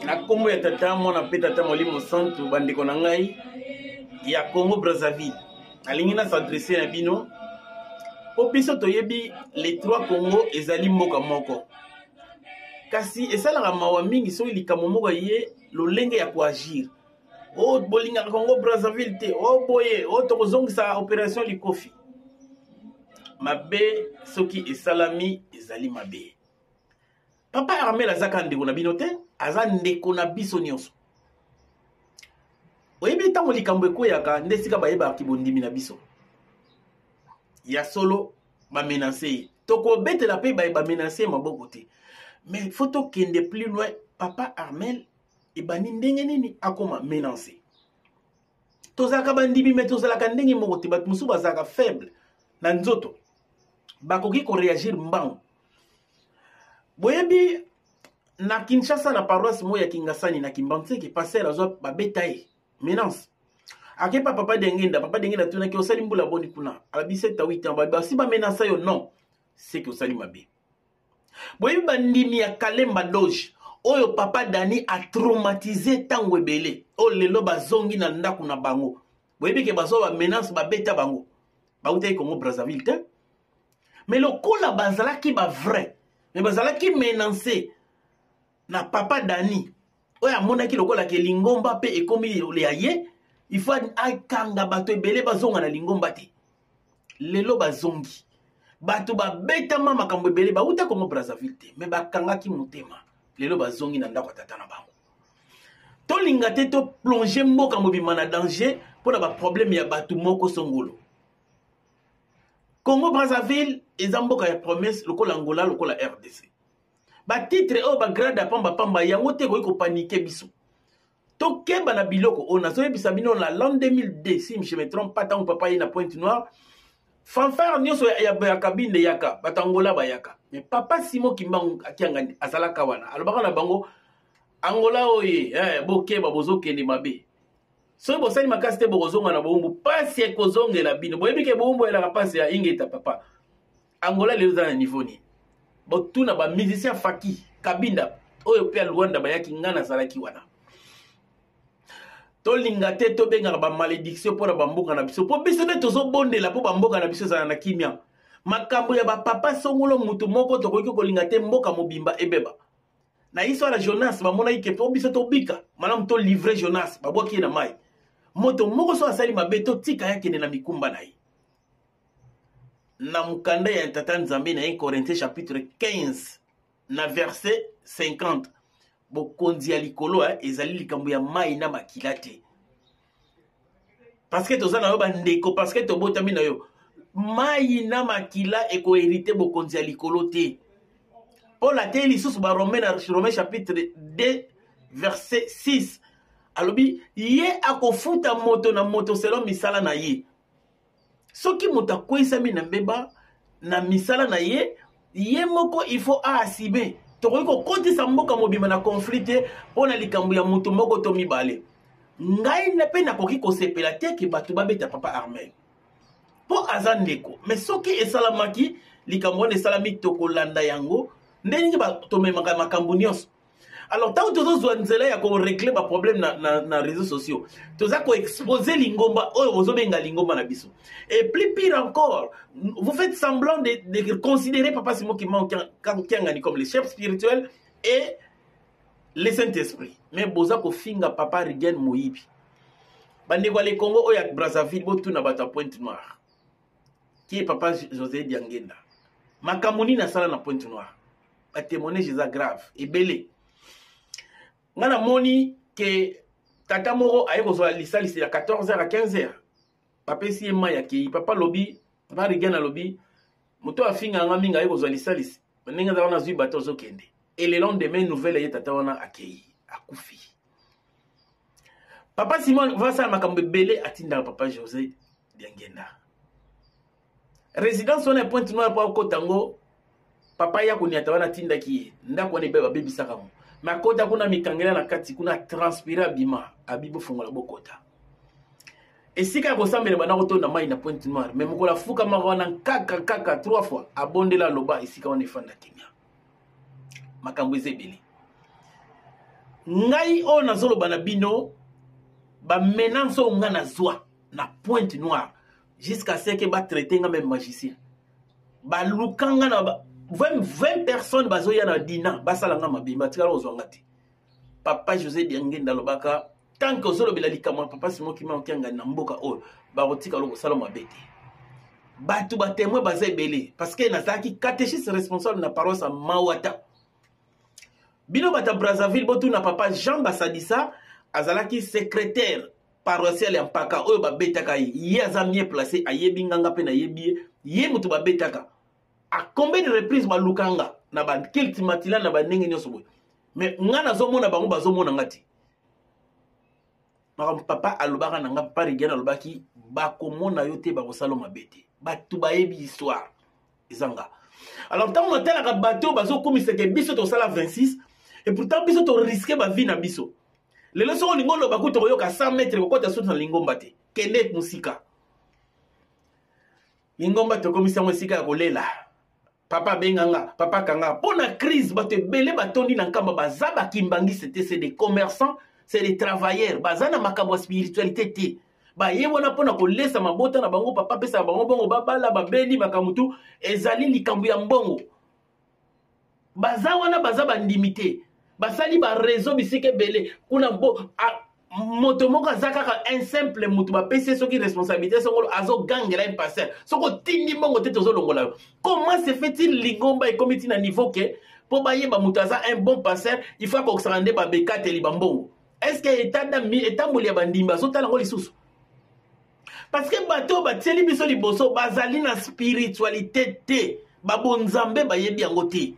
Na nkombo ya Tata, Mwana mpe Tata Molimo Santu, bandeko na ngai ya Congo Brazzaville, nalingi na s'adresse na bino mpo biso toyebi les trois Congo ezali mboka moko, kasi esalaka mawa mingi soki likambo moko eye lolenge ya koagir. O oh, bolingaka Congo Brazzaville te, o oh, boye, o oh, tokozongisa opération likofi. Mabe soki esalami ezali mabe. Papa Armel aza kaka ndeko na bino te, aza ndeko na biso nyonso. Oyebi ntango likambo ekweyaka nde esika bayebaka kibondimi na biso. Ya solo bamenase ye, tokobetela mpe baye bamenase ye maboko te, mais faut tokende plus loin. Papa Armel ebandi ndenge nini akoma menance? Tozalaka bandimi me tozalaka ndenge moko te. Bato mosusu bazalaka faible na nzoto, bakoki koreagir mbangu. Boyebi na Kinshasa, na paroisse moko ya Kingasani na Kimbanseke, pasteur azwa babeta ye menace. Akepa papa Dengenda, papa Dengenda atunaki osali mbula boni kuna, alobi 7 à 8 ans. Basi bamenasa yo? Non, seke osali mabe. Boyebi bandimi ya Kalemba Doge oyo papa Dani atraumatise ntango ebele, oyo lelo bazongi na ndako na bango, boyebi ke bazwa bamenace, babeta bango, bautaki Congo Brazzaville te, mais lokola bazalaki ba vrai, mais bazalaki menance na papa Dani oyo amonaki lokola ke lingomba mpe ekomi ya ye, il faut akanga bato ebele bazonga na lingomba te. Lelo bazongi, bato babetama makambo ebele, bauta Congo Brazzaville te, mais bakangaki motema, lelo bazongi na ndako ya tata na bango. Tolinga te toplonge mboka mobimba na danger mpo na baproblème ya bato moko songolo. Congo Brazzaville eza mboka ya promesse lokola Angola, lokola RDC. Batitre oyo bagrade ya pambapamba yango te ekoki kopanike biso. Tokeba na biloko oyo nazoyebisa bino. Na l'an 2002, si je me trompe pas, ntango papa ye na Pointe Noire, fanfare nyonso ya Kabinde eyaka, bato Angola bayaka, mais papa Simon Kimbangu Akiangani azalaka wana, alobaka na bango: Angola oye, bokeba, bozokende mabe. Soki bosali makasi te, bokozonga na bowumbu, pasi ekozongela bino. Boyebi ke bowumbu elaka pasi ya ingeta. Papa Angola lelo eza na niveau nini? Botuna bamusicien Faki Kabinda oyo mpe ya Luanda bayaki, ngai nazalaki wana. Tolinga te tobengaka bamalédiction mpo na bamboka na biso, mpo biso nde tozobondela mpo bamboka na biso ezala na kimia. Makambo ya bapapa songolo mutu moko, tokoki kolinga te mboka mobimba ebeba. Na histoire ya Jonas, bamonaki ke mpo biso tobika malamu, tolivre Jonas, babwaki ye na mai. Moto moko so asali mabe, totika ye akende na mikumba na ye. Na mokanda ya Tata Nzambe na 1 Corinthiens chapitre 15 na verset 50, bokonzi ya likolo ezali likambo ya mai na makila te. Parce que toza na yo bandeko, parce que tobotami na yo, mai na makila ekoherite bokonzi ya likolo te. Paul ateyi lisusu Baromain na Romain chapitre 2 verset 6, alobi ye akofuta moto na moto selon misala na ye. Soki moto akweyisami na mbeba na misala na ye, ye moko il faut aasime. Tokoki kokotisa mboka mobimba na conflit te mpo na likambo ya moto moko to mibale. Ngai mpe nakoki kosepela te ke bato babeta papa Armel mpo aza ndeko, mais soki esalamaki likambo wana esalami, tokolanda yango ndenge tomemaka makambo nyonso. Alors ntango tozozwa nzela ya koregle baproblème na réseaux sociaux, toza koexpose lingomba oyo bozobenga lingomba na biso. Et plus pire encore, vous faites semblant de considérer papa Simon Kimbangu Kiangani comme le chef spirituel et le Saint-Esprit, mais boza kofinga papa Rigen moyibi. Bandeko ya le Congo oyo ya Brazzaville, botuna bato ya Pointe Noire qui est papa José Diangenda, makambo nini asala na Pointe Noire. Batémoignage eza grave ebele. Nga namoni ke tata moko aye kozwa lisalisi ya 14h à 15h, bapesi ye mai, akei. Papa alobi, papa Rigen alobi, moto afinga nga mingi aye kozwa lisalisi, ndenge aza wana azwi bato azokende. Et le lendemain, nouvelle ye tata wana akei, akufi. Papa Simon vasala makambo ebele, atindaka papa José Diangenda résidence wana ya Pointe Noire mpo akota yango. Papa ya koniata wana atindaki ye ndako wana ebe babebisaka yango, me akota kuna, mikangela na kati kuna, transpire, abima, abi bofongola bokota. Esika ya kosambela banda kotonda mai na Pointe Noire, me mokolo afukamaka wana kaka kaka trois fois, abondela, aloba, esika wana efanda kimia. Makambo eza ebele. Ngai oyo nazoloba na bino, bamenance oyo ngai nazwa na Pointe Noire jusqu'à ce que batraite nga meme magicien, baluka nga na 20 personnes bazoya na dina basala nga mabe, batikala kozwa nga te. Papa José Diangenda alobaka, tant que ozolobela likambo ya papa Simon Kimbangu Kiangani na mboka oyo, bakotika lo kosala mabe te. Bato batémoin baza ebele, parce que nazalaki catéchiste responsable na paroisse ya Mawata. Bino bato ya Brazzaville, botuna papa Jean Basadisa, azalaki secrétaire paroissial ya Mpaka oyo babetaka ye. Ye aza mieux placé, ayebi nganga mpe nayebi ye. Ye moto babetaka a combien de reprises, baluka nga na bakilte matila na bandenge nyonso boye, mais nga nazomona bango, bazomona nga te. Makambo papa alobaka na nga, papa Rigen alobaki, bakomona yo te, bakosala mabe te. Bato bayebi histoire eza nga. Alors ntango natalaka bato oyo bazokumisaka biso tosala 26, et pourtant biso torisquer bavie na biso. Lelo soki olingi oloba kuta koyoka 100 mètre, kokota sutu na lingomba te, kende mosika. Lingomba tokomisi yango esika ya kolela. Papa abenga nga, papa akanga mpo na crise. Bato ebele batondi na Nkamba baza bakimbangiste te, c'est des commerçants, c'est des travailleurs. Baza na makambo ya spiritualité te. Baye wana mpona kolesa mabota na bango. Papa apesaka bango bongo, babala, babeli, makambo tu ezali likambo ya mbongo. Baza wana, baza bandimi te. Basali baréseau bisika ebele kuna. Bo moto moko aza kaka un simple moto, bapesi ye soki responsabilité songolo, azogangela un pasteur: soki otindi mbongo te, tozolongola yo. Comment se fait-il lingomba ekomi ntina niveau ke mpo bayeba moto aza un bon pasteur, il faut akokisaka nde babekateli bambongo? Est ce que état etamboli ya bandimi azotala yango lisusu? Parce que bato oyo batieli biso liboso bazali na spiritualité te, babonzambe bayebi yango te.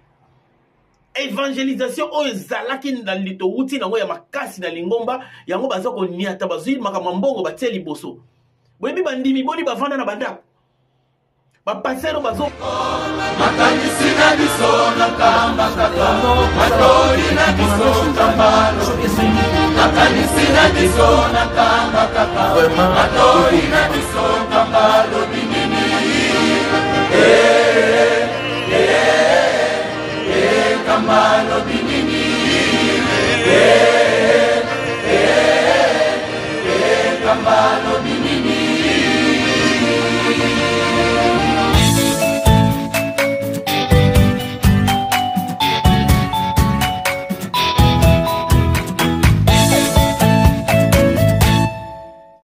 Évangélisation oyo ezalaki na towuti nango ya makasi na lingomba, yango baza koniata. Bazwi makambo ya mbongo, batie liboso. Boyebi bandimi boni bavanda na bandako, bapasteur bazo Makanisi na biso na Nkamba kaka, matoi na biso Nkamba. Makanisi na biso na Nkamba kaka, matoi na biso Nkamba lobi.